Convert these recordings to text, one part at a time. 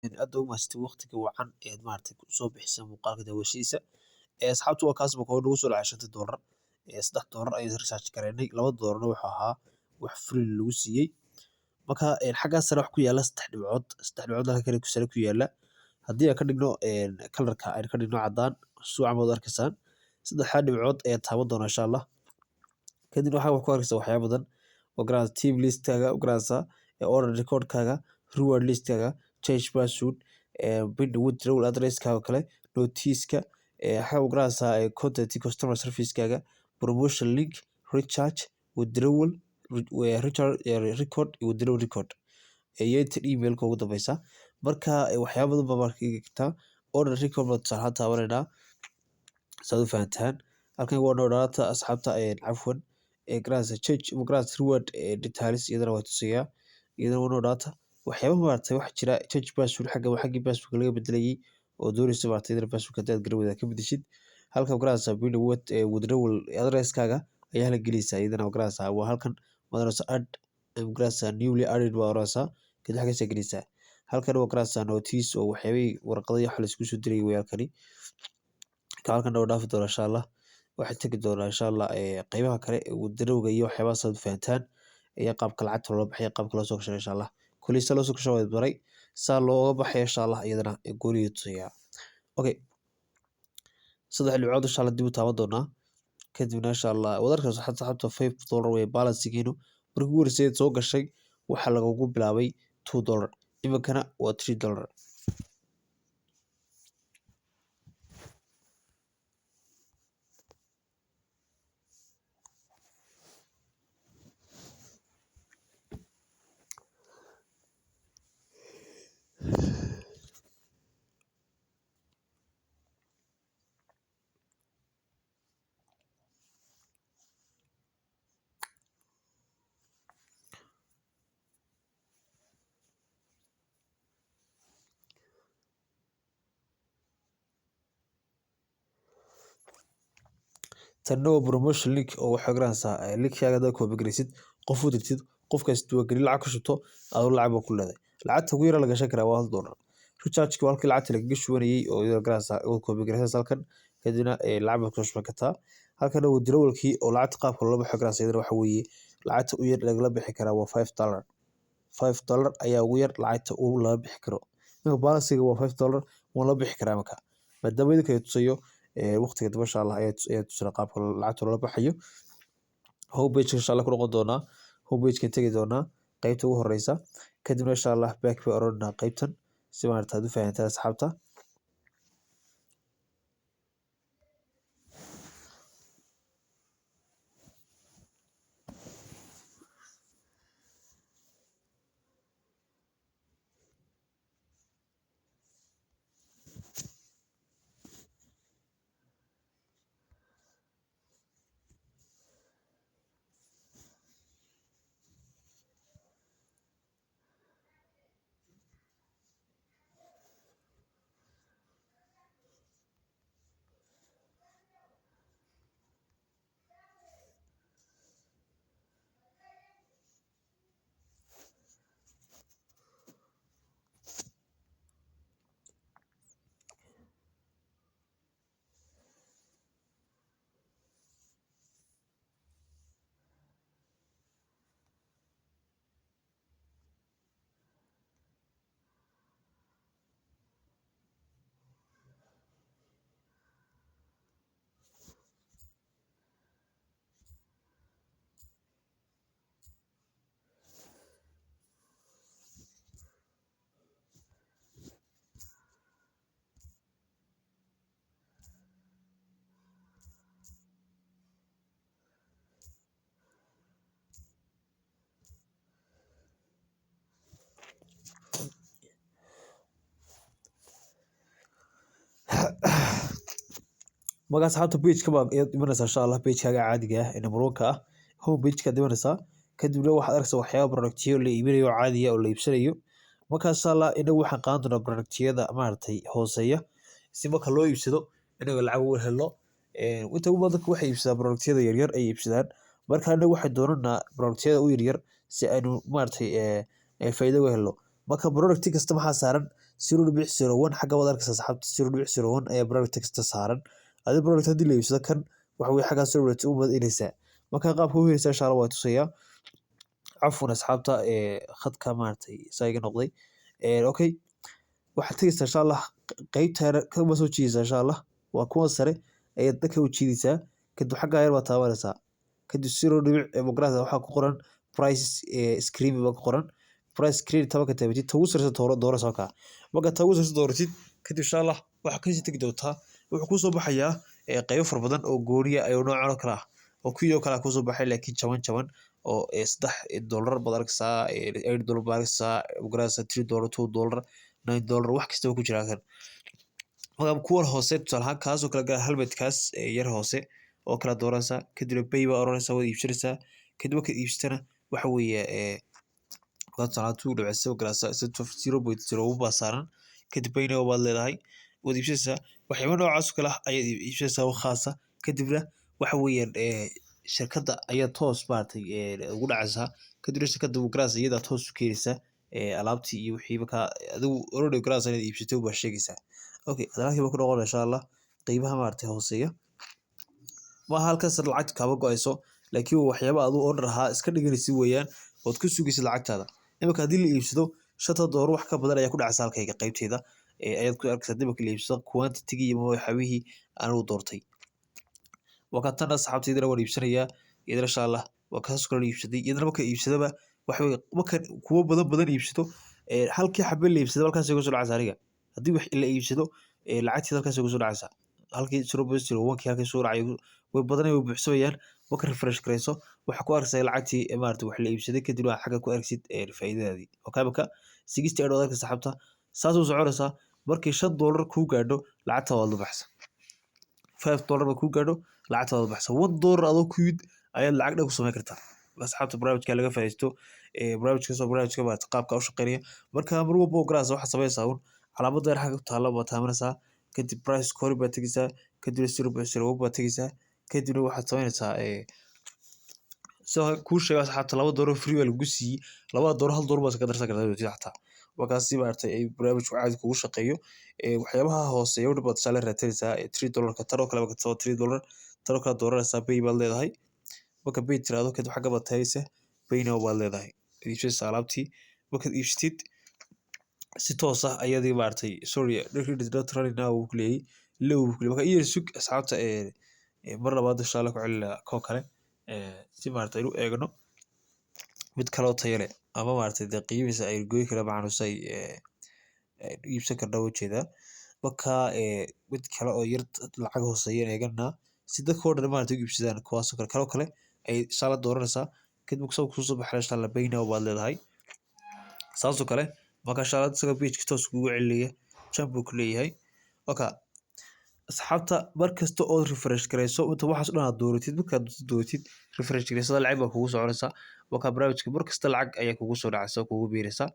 Aad u mahadsantiin waqtiga wacan ee maaragtay soo bixisa muuqaalka daawashadiisa. Asxaabtu, waa kaas buu nagu soo dhacay $5. $3 ayaan recharge gareynay, $2 wuxuu ahaa wax free lagu siiyey. Marka xaggaa sare wax ku yaala saddex dhibcood, saddex dhibcood halka kale sare ku yaala. Haddii aan ka dhigno colorka, aan ka dhigno caddaan, suucan baad arkaysaan. Saddexdaa dhibcood ayaa taaban doonaa, insha Allah. Kadib waxaa ku arkaysaa waxyaabo badan oo garanaysa: team listkaaga oo garanaysa, order recordkaaga, reward listkaaga, change password, pin withdrawal addresskaaga oo kale, notice-ka waxaa u garanaysaa, content, customer service-kaaga, promotion link, recharge, withdrawal, recharge record iyo withdrawal record iyo inta emailka ugu dambeysa. Marka waxyaabo badan baa marka eegi kartaa. Order record baa tusaale ahaan taabanaynaa saad u fahantaan. Halkan waa noo data, asxaabta, cafwan, garanaysa change, garanaysa reward details, iyadana waa tusayaa, iyadana waa noo data. Waxyaaba maaragtay waxa jira change password, xagga waa xaggii passwordka laga bedelayay oo doonaysa maaragtay iyadana passwordka hadii aad garan weydo ka bedeshid. Halkan garanaysa pin withdrawal addresskaaga ayaa la gelaysaa, iyadana garanaysa waa halkan madarasa add, garanaysa newly added baa oranaysaa, kadib xaggaas gelaysaa. Halkan waa garanaysaa notice oo waxyaabihii warqadihii wax la isku soo dirayay way halkani. Ka halkan waa dhaafi doonaa, insha Allah. Waxaan tegi doonaa, insha Allah, qeybaha kale withdrawga iyo waxyaabahaas aad fahantaan iyo qaabka lacagta loola baxayo, qaabka loo soo gasho, insha Allah. Kulli saa loo soo gasho waa baray, saa looga baxayo, insha Allah, iyadana gooniyo tusayaa. Okay, saddex dhibcood, insha Allah, dib u taaban doonaa. Kadibna, insha Allah, waad arkaysaa, asxaabta, $5 way balancegiinu. Markii ugu horreysay soo gashay waxaa lagagu bilaabay $2, iminkana waa $3. Tanna waa promotion link oo waxaa garanaysaa linkaaga hadaad copy garaysid, qof u dirtid, qofkaas diiwaangelin lacag ku shubto, adoo lacag baa ku leedahay. Lacagta ugu yar la gashan karaa waa $1. Recharge waa halkii lacagta lagaga shubanayay oo iyadoo garanaysaa oo copy garaysa halkan, kadibna lacag baad ku shuban kartaa. Halkan withdrawalkii oo lacagta qaabka loola baxo garanaysa, iyadana waxa weeye lacagta u yar lagala bixi karaa waa $5. $5 ayaa ugu yar lacagta uu laga bixi karo. Marka balance-ga waa $5, waan la bixi karaa. Marka maadaama idinka ay tusayo waqtiga dambe, insha Allah, ayaa tusina qaabka lacagta loola baxayo. Home page, insha Allah, ku noqon doonaa. Home page kan tegi doonaa qaybta ugu horeysa. Kadibna, insha Allah, back bay oranaa qaybtan si maaragta aad u fahantaan, asxaabta. Marka, asxaabta, page-ka baad ayaad imanaysaa, insha Allah, page-kaaga caadiga ah ee number one ka ah, home page-kaad imanaysaa. Kadibna waxaad arkaysaa waxyaaba productyo la iibinayo oo caadiya oo la iibsanayo. Marka, insha Allah, inagu waxaan qaadan doonaa productyada maaragtay hooseeya si marka loo iibsado inaga lacag ugu helno. Inta ugu badan dadka waxay iibsadaan productyada yaryar ay iibsadaan. Marka anagu waxaan doonanaa productyada u yaryar si aynu maaragtay faa'iido uga helno. Marka product kasta maxaa saaran? 0.01 xagga waad arkaysaa, asxaabta. 0.01 ayaa product kasta saaran. Adi product haddii la iibsado kan waxa weye xaggaa 0.1 baad helaysaa. Marka qaabka u helaysaa, insha Allah, waa tusayaa. Cafwan, asxaabta, khadka maaragtay saa iga noqday. Okay, waxaad tegaysaa, insha Allah, qeybta kama soo jiidaysaa, insha Allah. Waa kuwan sare ayaad dhanka u jiidaysaa, kadib xaggaa yar baad taabanaysaa. Kadib zero dhibic magarata waxaa ku qoran price screen baa ku qoran. Price screen tobanka taabatid, ta ugu sareysa dooro, dooraysa halkaa. Marka ta ugu sareysa dooratid, kadib, insha Allah, waxaa kasii tegi doontaa, wuxuu kusoo baxayaa qeybo fara badan oo gooniya ayuu noocan oo kale ah, oo kuwii oo kale ah kusoo baxay, laakiin jaban jaban oo $3 baad arkaysaa, $8 baad arkaysaa, magarata, $3, $2, $9, wax kastaba ku jira halkan. Marka kuwan hoose, tusaale ahaan, kaasoo kale gaa, helmetkaas yar hoose oo kala dooranaysaa. Kadibna buy baa oranaysaa, waad iibsanaysaa. Kadib markaad iibsatana, waxa weeye markaa tusaale ahaan 2.7 garasa, 0.01 baa saaran. Kadib buy now baad leedahay, waad iibsanaysaa. Waxyaaba noocaas oo kale ah ayaad iibsanaysaa oo khaasa. Kadibna waxa weeyaan shirkadda ayaa toos maaragtay ugu dhacaysaa. Kadibna shirkadda magarasa iyadaa toos u keenaysaa alaabtii iyo wixii. Markaa adigu already magarasa inaad iibsatay baa sheegaysaa. Okay, haddana halkii baa ku noqonaya, insha Allah. Qiimaha maaragtay hooseeya maaha halkaas lacagta kaama go-ayso, laakiin waxyaaba aduu order ahaa iska dhiganaysid weeyaan ood ku sugaysid lacagtaada. Iminka haddii la iibsado, $5 wax ka badan ayaa ku dhacaysa halkayga qaybteeda ayaad ku arkaysaa. Haddii marka la iibsado quantity iyo waxyaabihii anigu doortay waa ka tan. Asxaabta, iyadana waan iibsanayaa iyadana, insha Allah. Waa kaas kale iibsaday iyadana. Marka iibsadaba waxa weeye marka kuwo badan badan iibsato, halkii xabe la iibsado halkaas ay kusoo dhacaysa aniga. Haddii wax la iibsado, lacagteeda halkaas ay kusoo dhacaysa, halkii 0.01 kii halkii soo dhacay. Way badanay, way buuxsamayaan. Marka refresh garayso, waxaa ku arkaysaa lacagtii maaragtay wax la iibsaday. Kadib waa xagga ku arksid faa'iidadaadii. Okay, marka 68 waad arkaysaa, asxaabta. Saas u soconaysaa. Markii $5 kuu gaadho, lacagta waad la baxsa. $5 ba kuu gaadho, lacagta waad la baxsa. $1 adoo ku yid ayaad lacag dhan ku samayn kartaa. Asxaabta, barnaamijka laga faa'iidaysto. Barnaamijkaas oo barnaamijka maaragtay qaabka u shaqeynaya. Marka mar walba oo garaasa waxaad sameynaysaa un calaamadda yar xagga ku taalla baad taabanaysaa. Kadib price kori baad tegeysaa, kadibna 0.01 baad tegeysaa. Kadibna waxaad sameynaysaa sida kuu sheegay, asxaabta, $2 free baa lagu siiyey. Labada dollar $1 baad iskaga darsan kartaa xataa. Markaas si maaragtay ay barnaamijku caadi kugu shaqeeyo, waxyaabaha hooseeya oo dhan baad tusaale raadsanaysaa. $3 tan oo kale marka $3 tan oo kale dooranaysaa, buy baad leedahay. Marka buy tiraahdo, kadib xagga baad tagaysaa, buy now baad leedahay, iibsanaysaa alaabtii. Markaad iibsatid, si toos ah ayadii maaragtay, sorry, not running now wuu ku leeyahay, low wuu ku leeyahay. Marka iyar sug, asxaabta. Mar labaad, insha Allah, ku celina koo kale si maaragtay aynu u eegno mid kale oo tayo leh ama maaragtay dee qiimihiisa ay goyi kara macnusay iibsan karna ujeedaa. Marka mid kale oo yar lacag hooseeya eeganaa si dadka oo dhan maaragtay u iibsadaan. Kuwaas oo kale kaloo kale ay insha Allah dooranaysaa. Kadib markuu soo kusoo baxay, insha Allah, buy now baad leedahay, saas oo kale. Marka, insha Allah, isaga page toos kugu celinaya, jump buu ku leeyahay. Marka, asxaabta, mar kasta ood refresh garayso inta waxaas dhan aad dooratid, markaad dooratid, refresh garaysada, lacag baa kugu soconaysa. Marka barnaamijka mar kasta lacag ayaa kugu soo dhacaysa oo kugu biiraysa.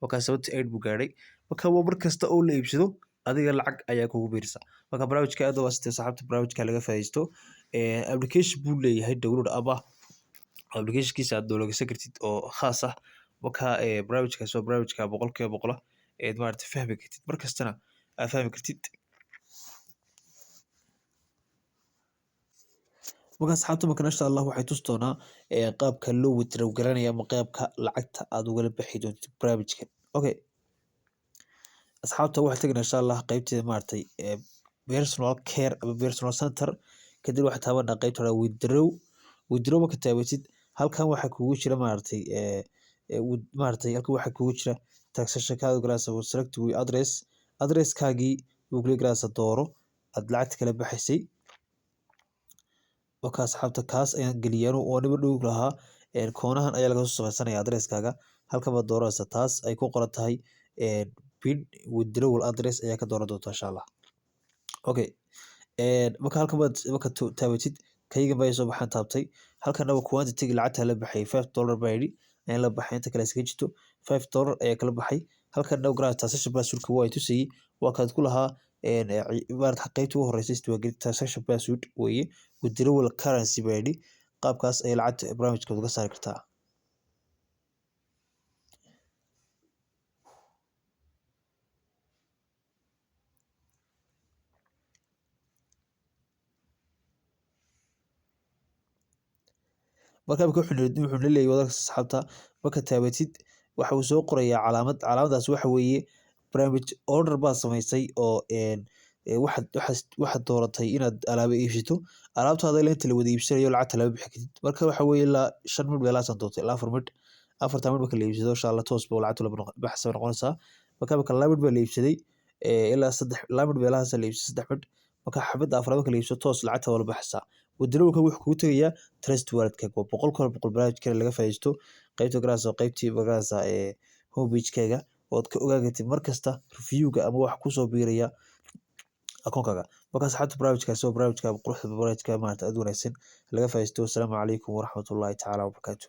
Marka 78 buu gaadhay. Marka waa mar kasta oo la iibsado, adiga lacag ayaa kugu biiraysa. Marka barnaamijka aad waa sitee, asxaabta, barnaamijka laga faa'iidaysto. Application buu leeyahay, download app ah, applicationkiisa aad download kartid oo khaas ah. Marka barnaamijkaas waa barnaamijka 100% ah eed maaragtay fahmi kartid, mar kastana aad fahmi kartid. Marka, asxaabta, markan, insha Allah, waxay tusi doonaa qaabka loo withdraw garanayo ama qaabka lacagta aad ugala bixi doontid barnaamijkan. Okay, asxaabta, waxaan tegnaa, insha Allah, qaybteeda maaragtay personal care ama personal center. Kadib waxaad taabanaa qaybta hore, withdraw. Withdraw marka taabatid, halkan waxaa kugu jira maaragtay maaragtay halkan waxaa kugu jira transaction kaada galaysa. Select with address, addresskaagii wuu kula galaysa, dooro aad lacagta kala baxaysay. Marka, asxaabta, kaas ayaan geliyay oo nima dhow lahaa. Koonahan ayaa laga soo sameysanaya addresskaaga. Halkan baad dooranaysaa taas ay ku qoran tahay pin withdrawal address ayaa ka dooran doontaa, insha Allah. Okay, marka halkan baad marka taabatid, kaygan baa soo baxaan taabtay. Halkan waa quantity lacagta la baxay, $5 baa yidhi ayaan la baxay. Inta kale iskaga jirto, $5 ayaa kala baxay. Halkan graph transaction passwordka waa tusayay, waa kaad ku lahaa maarata qaybta ugu horeysa isdiiwaangelinta. Transaction password weeye. Withdrawal currency baa yidhi. Qaabkaas ayay lacagta barnaamijka uga saari kartaa. Marka imika wuxuu na leeyahay wadarka asxaabta, marka taabatid waxa uu soo qorayaa calaamad. Calaamadaas waxa weeye barnaamij order baad samaysay oo waxaad dooratay inaad alaabo iibsato. Alaabtaada ilaa inta la wada iibsanayo lacagta lama bixi kartid. Marka waxa weeye ilaa shan midh meelahaas doortay, ilaa afar midh. Afarta midh marka la iibsado, insha Allah, toos ba lacagta la baxsa noqonaysaa. Marka imika laba midh baa la iibsaday, ilaa saddex, laba midh meelahaas la iibsaday, saddex midh. Marka xabadda afraad marka la iibsado, toos lacagta waa la baxaysaa. Withdrawalka wuxuu kugu tegayaa Trust Wallet-kaaga. Waa 100% barnaamijka laga faa'iidaysto. Qaybta garaysa, qaybtii magaraysa homepage-kaaga ood ka ogaan kartid mar kasta review-ga ama wax kusoo biiraya akoonkaaga. Marka asxaabta, barnaamijkaasi waa barnaamijka quruxda, barnaamijka maaragta aad u wanaagsan laga faa'iidaysto. Assalaamu calaykum waraxmatullaahi tacaala wabarakaatu.